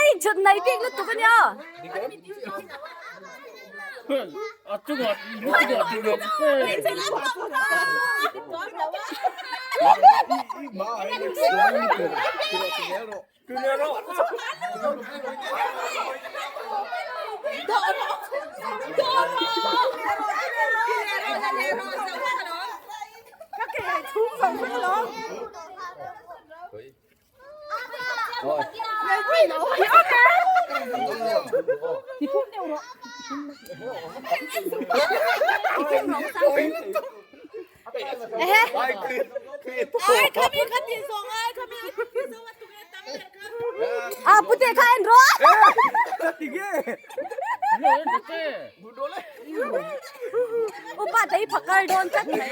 A inchhut mai bik lutuk a nia. A pute kha en rawh. Upa te hi phakar dawn tlat mai.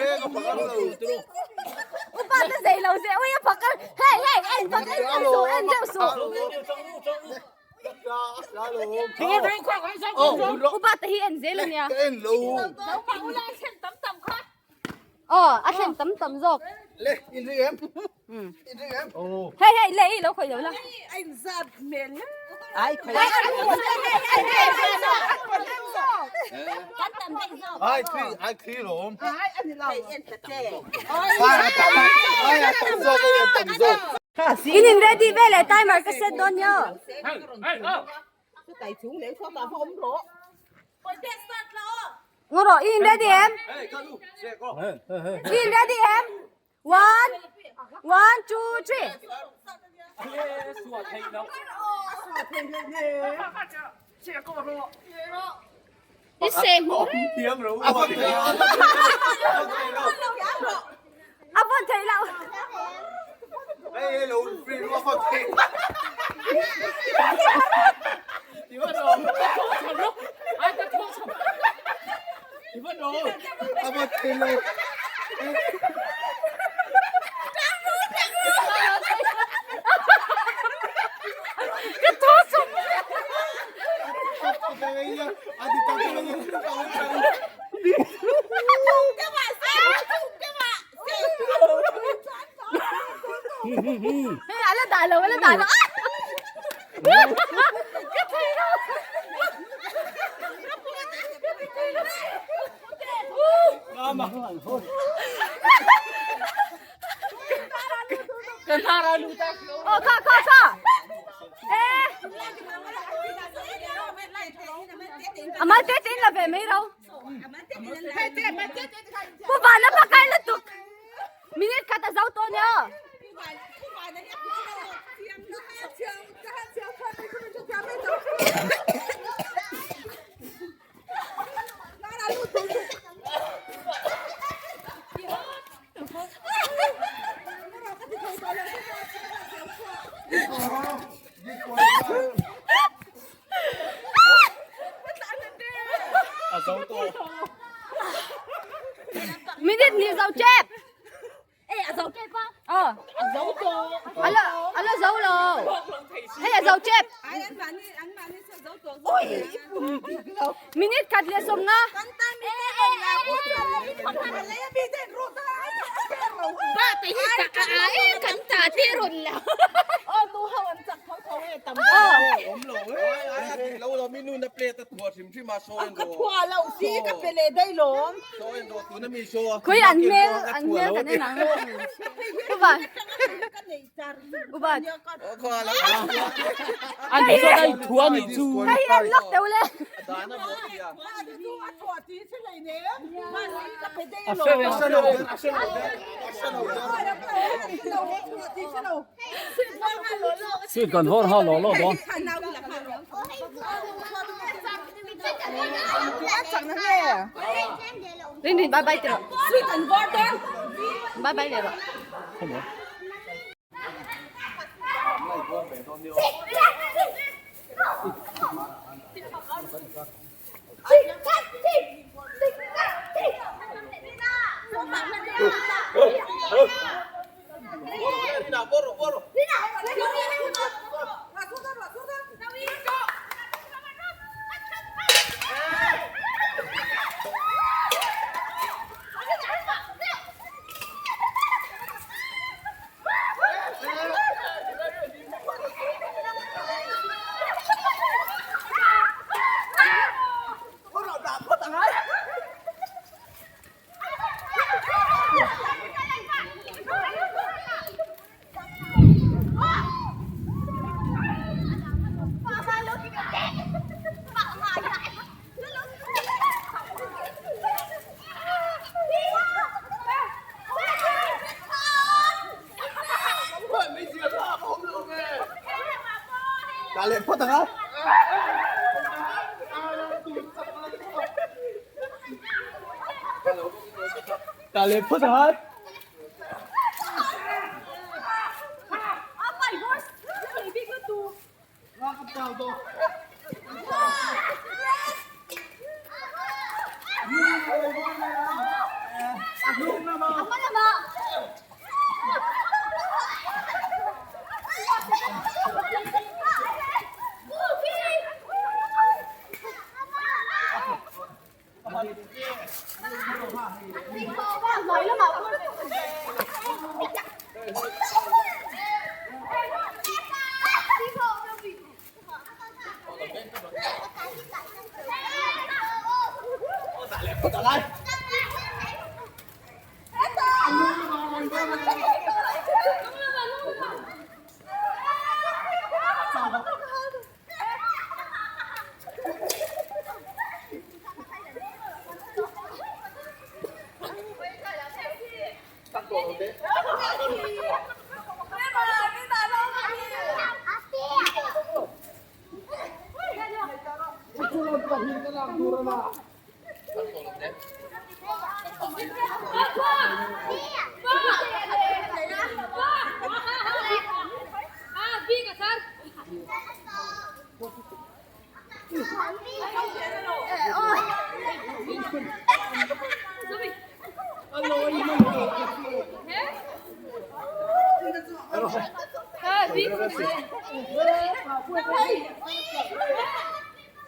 Upa te zei lo zeh ui a phakar. Hei hei en phak en deuh suh en deuh suh. Upa te hi en zel a nia. Aw a thlen tam tam zawk. Le in ring em? In ring em? Hei hei le i lo khawih lo la. Ai khawih. Ai khi ai khi lawm. Ai ani lo. Ai tam ai tam zawk ai tam zawk. In in ready veleh timer ka set dawn nia. Ngaw rawh i in ready em? I in ready em? One, one, two, three. A vawn theih loh. Ka thaw sawm. Hei a la dah lo a la dah lo. Ka thei lo. Aw kha kha kha. Eh. Amal te te in la ve mai ro. Pu Vana pakai lutuk. Minute khat a zo tawh nia. Minute ni zo chep. Ê, a zo chep a. Ờ. A zo to. Ala ala zo lo. Hei a zo chep. Minute khat le som nga. Ba te hi ta a e kan ta te run la. Awm lo e. A dik lo lo mi nu na plate a thuah hrim hrim a saw en rawh. Ka thuah lo si ka pe leh daih lawm. Saw en rawh tuna mi saw. Khawi an hmel an hmel kan en ang. Uban. Uban. An saw dai thuah ni chu. Hei an lak teuh le. A hre ve a hre lo. Sweet kan vawr ha lo lo dawn. Rin rin bye bye ti rawh. Bye bye leh rawh. Dah leh phawt ang a. Dah leh phawt ang a.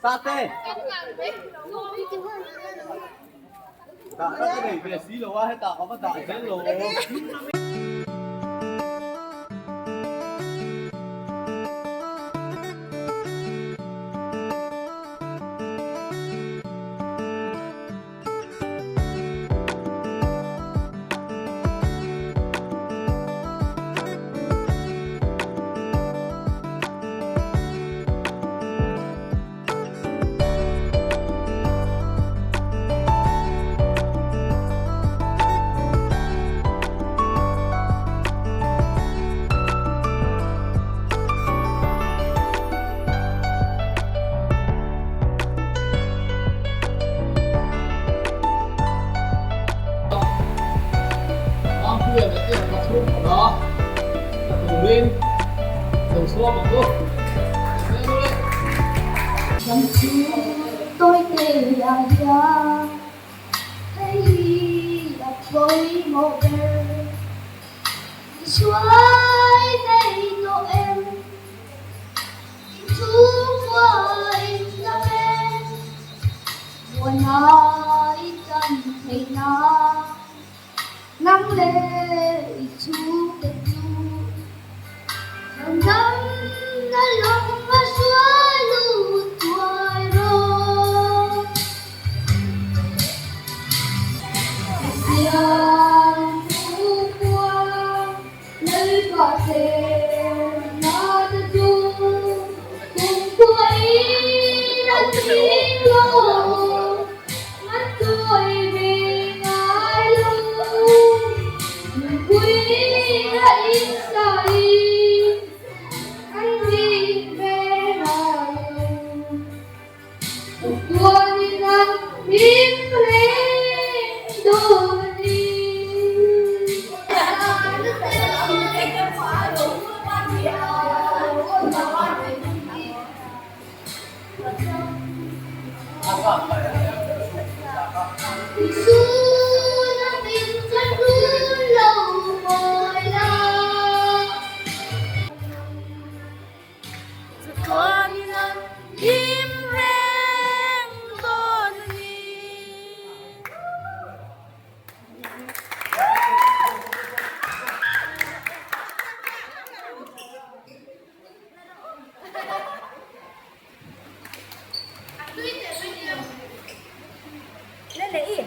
Sate. Dah ka nei ve si lo a hetah ka va dah zel lo.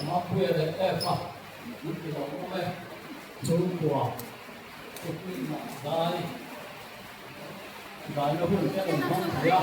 Mapuia leh F-a min ti lo awm e, chhungkua picnic ah dai daina hun te rawn hmang thei a.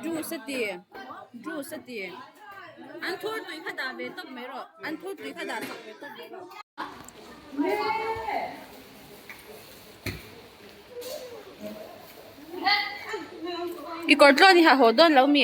Juice a ti juice a ti an thur tui kha dah ve tawp mai rawh an thur tui kha dah chak ve tawp mai rawh. I kawr tlawn i ha haw dawn lo mi?